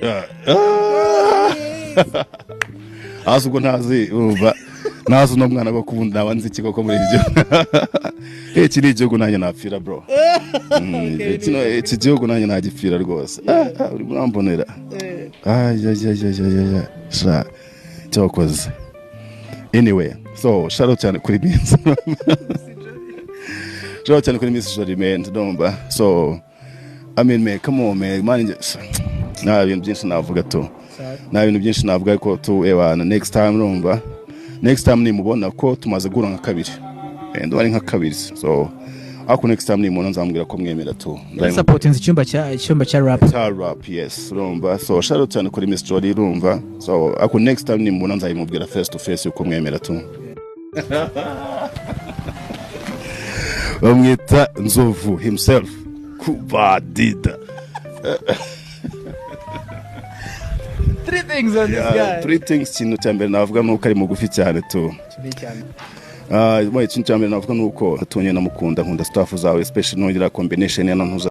Ah. Hasi ubwo ntazi, urumva ntazi uno mwana ko kubundi naba nzi iki koko muri ibyo. Iki ni igihugu nanjye napfira, bro. Iki gihugu nanjye nagipfira rwose. Ah, ah, urimo urambonera. Ayayayayaya, sha, cyakoze. Anyway, so shout out cyane kuri Miss, shout out cyane kuri Miss Jolie, man. Ndumva so, I mean, man, come on, man, man, nta bintu byinshi navuga tu, nta bintu byinshi navuga, ariko tu, ewana, next time, urumva, next time nimubona ko tumaze guhura nka kabiri. Ndumva ari nka kabiri, so ariko next time nimubona nzamubwira ko mwemera tu. Supportinze icyumba cya rap. Cya rap, yes. Urumva, so shout out cyane kuri Miss Jolie, urumva. So ariko next time nimubona nzabimubwira face to face yuko mwemera tu. Bamwita Nzovu himself, Kubadida. Three things on this guy. Three things. Ikintu cya mbere navuga ni uko ari mugufi cyane tu. Ah, ikintu cya mbere navuga ni uko tunye namukunda, nkunda staff zawe, especially nongera combination ya ntuza.